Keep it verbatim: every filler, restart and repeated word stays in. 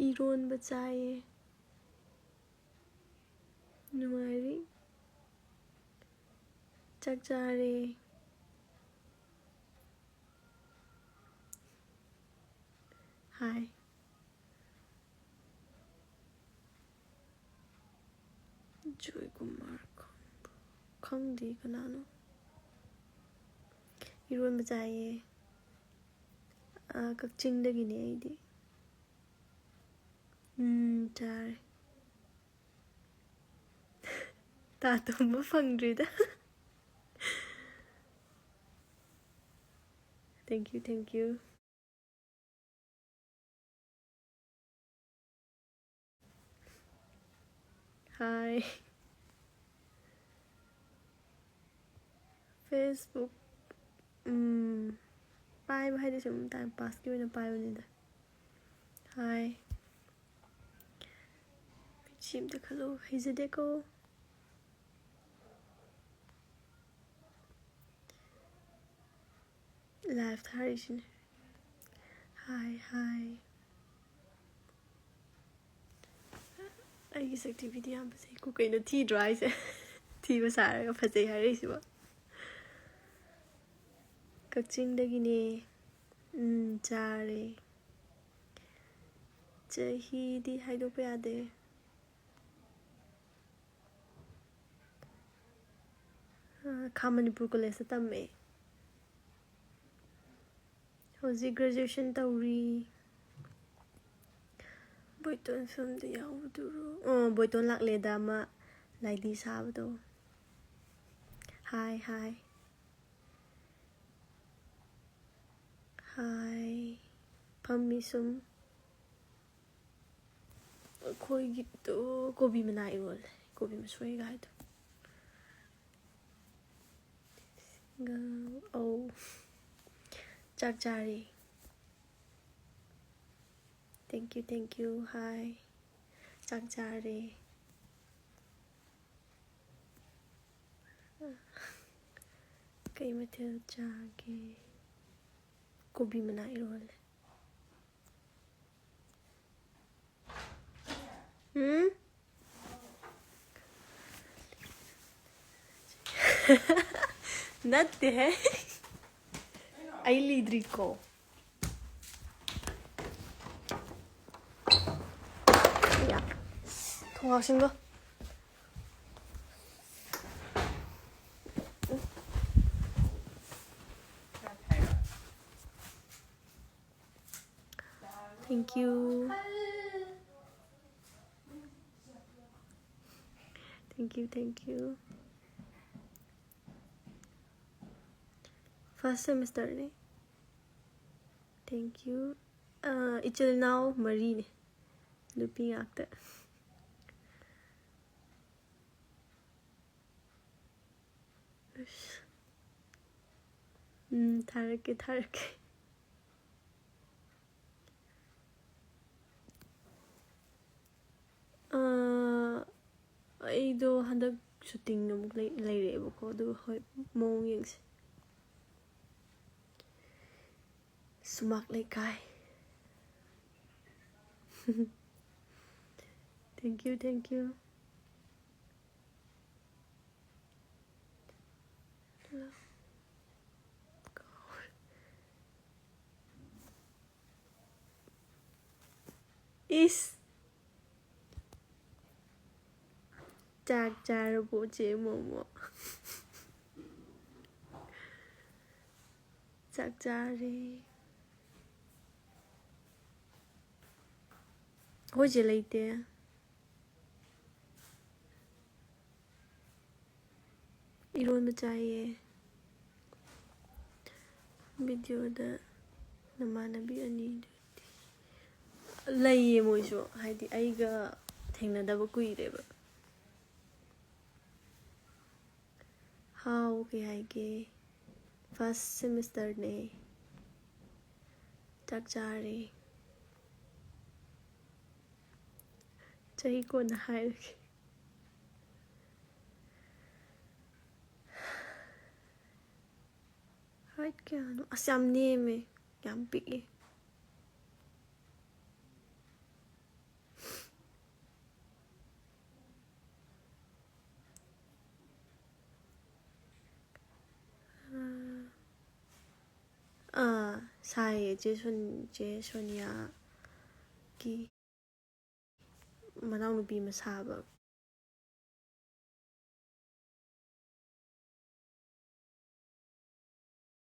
ꯏꯔꯣꯟꯕ ꯆꯥꯏꯌꯦ꯫ ꯅꯨꯡꯉꯥꯏꯔꯤ꯫ ꯆꯥꯛ ꯆꯥꯔꯦ꯫ ꯍꯥꯏ꯫ ꯖꯣꯏꯀꯨꯃꯥꯔ ꯈꯪꯕ꯭ꯔꯣ? ꯈꯪꯗꯦ ꯀꯅꯥꯅꯣ꯫ ꯏꯔꯣꯟꯕ ꯆꯥꯏꯌꯦ꯫ ꯑꯥ, ꯀꯛꯆꯤꯡꯗꯒꯤꯅꯦ ꯑꯩꯗꯤ꯫ ꯎꯝ, ꯆꯥꯔꯦ꯫ ꯇꯥ ꯇꯨꯝꯕ ꯐꯪꯗ꯭ꯔꯤꯗ꯫ Thank you, thank you. High. Facebook, ꯎꯝ, ꯄꯥꯏꯕ ꯍꯥꯏꯗꯤ ꯁꯨꯝ time passꯀꯤ ꯑꯣꯏꯅ ꯄꯥꯏꯕꯅꯤꯗ꯫ ꯍꯥꯏ꯫ ꯁꯤ ꯑꯝꯇ ꯈꯜꯂꯣ, ꯍꯩꯖꯗꯦꯀꯣ꯫ Live ꯊꯥꯔꯤꯁꯤꯅꯦ꯫ ꯍꯥꯏ, ꯍꯥꯏ꯫ ꯑꯩꯒꯤ ꯁꯛ ꯊꯤꯕꯤꯗꯤ ꯌꯥꯝ ꯐꯖꯩꯀꯣ꯫ ꯀꯩꯅꯣ, ꯊꯤꯗ꯭ꯔꯣ ꯍꯥꯏꯁꯦ? ꯊꯤꯕ ꯁꯥꯔꯒ ꯐꯖꯩ ꯍꯥꯏꯔꯛꯏꯁꯤꯕꯣ꯫ ꯀꯛꯆꯤꯡꯗꯒꯤꯅꯦ꯫ ꯎꯝ, ꯆꯥꯔꯦ꯫ ꯆꯍꯤꯗꯤ ꯍꯥꯏꯗꯣꯛꯄ ꯌꯥꯗꯦ꯫ ꯑ, ꯈꯥ ꯃꯅꯤꯄꯨꯔ ꯀꯣꯂꯦꯖꯇ ꯇꯝꯃꯦ꯫ ꯍꯧꯖꯤꯛ graduation ꯇꯧꯔꯤ꯫ ꯕꯣꯏꯇꯣꯟ ꯐꯤꯂꯝꯗ ꯌꯥꯎꯕꯗꯨꯔꯣ? ꯑꯣ, ꯕꯣꯏꯇꯣꯟ ꯂꯥꯛꯂꯦꯗ ꯑꯃ ꯂꯥꯏꯙꯤ ꯁꯥꯕꯗꯣ꯫ ꯍꯥꯏ, ꯍꯥꯏ꯫ ꯍꯥꯏ꯫ ꯐꯝꯃꯤ ꯁꯨꯝ꯫ ꯑꯩꯈꯣꯏꯒꯤꯗꯣ ꯀꯣꯕꯤ ꯃꯅꯥ ꯏꯔꯣꯜꯂꯦ꯫ ꯀꯣꯕꯤ ꯃꯁꯣꯏꯒ ꯍꯥꯏꯗꯣ꯫ ꯒ-, ꯑꯧ꯫ ꯆꯥꯛ ꯆꯥꯔꯦ꯫ Thank you, thank you꯫ ꯍꯥꯏ꯫ ꯆꯥꯛ ꯆꯥꯔꯦ꯫ ꯀꯩ ꯃꯊꯦꯜ ꯆꯥꯒꯦ? ꯀꯣꯕꯤ ꯃꯅꯥ ꯏꯔꯣꯜꯂꯦ꯫ ꯎꯝ? ꯅꯠꯇꯦꯍꯦ꯫ ꯑꯩ ꯂꯤꯗ꯭ꯔꯤꯀꯣ꯫ ꯌꯥ꯫ ꯊꯣꯡ ꯍꯥꯡꯁꯤꯟꯒꯣ꯫ Thank you. Thank you, thank you. First semesterꯅꯦ꯫ Thank you. ꯑ, ꯏꯆꯤꯜ ꯏꯅꯥꯎ ꯃꯔꯤꯅꯦ꯫ ꯅꯨꯄꯤ ꯉꯥꯛꯇ꯫ ꯎꯝ, ꯊꯥꯔꯛꯀꯦ, ꯊꯥꯔꯛꯀꯦ꯫ ꯑ, ꯑꯩꯗꯣ ꯍꯟꯗꯛ shooting ꯑꯃꯨꯛ ꯂꯩ-, ꯂꯩꯔꯛꯑꯦꯕꯀꯣ, ꯑꯗꯨ ꯍꯣꯏ, ꯃꯑꯣꯡ ꯌꯦꯡꯁꯦ꯫ ꯁꯨꯃꯥꯛ ꯂꯩꯀꯥꯏ꯫ Thank you, thank you. ꯏꯁ꯫ ꯆꯥꯛ ꯆꯥꯔꯕꯣ, ꯆꯦ ꯃꯣꯃꯣ? ꯆꯥꯛ ꯆꯥꯔꯦ꯫ ꯑꯩꯈꯣꯏ ꯆꯦ ꯂꯩꯇꯦ꯫ ꯏꯔꯣꯟꯕ ꯆꯥꯏꯌꯦ꯫ Videoꯗ ꯅꯃꯥꯟꯅꯕꯤ ꯑꯅꯤꯗꯨꯗꯤ ꯂꯩꯌꯦ ꯃꯣꯏꯁꯨ, ꯍꯥꯏꯗꯤ ꯑꯩꯒ ꯊꯦꯡꯅꯗꯕ ꯀꯨꯏꯔꯦꯕ꯫ ꯍꯥꯎ, ꯀꯩ ꯍꯥꯏꯒꯦ? First semesterꯅꯦ꯫ ꯆꯥꯛ ꯆꯥꯔꯦ꯫ ꯆꯍꯤ ꯀꯣꯟꯅ ꯍꯥꯏꯔꯒꯦ꯫ Height ꯀꯌꯥꯅꯣ? ꯑꯁ, ꯌꯥꯝ ꯅꯦꯝꯃꯦ꯫ ꯌꯥꯝ ꯄꯤꯛꯑꯦ꯫ ꯁꯥꯏꯌꯦ ꯆꯦ ꯁꯣꯟ-, ꯆꯦ ꯁꯣꯅꯤꯌꯥꯒꯤ ꯃꯅꯥꯎꯅꯨꯄꯤ ꯑꯃ ꯁꯥꯕ꯫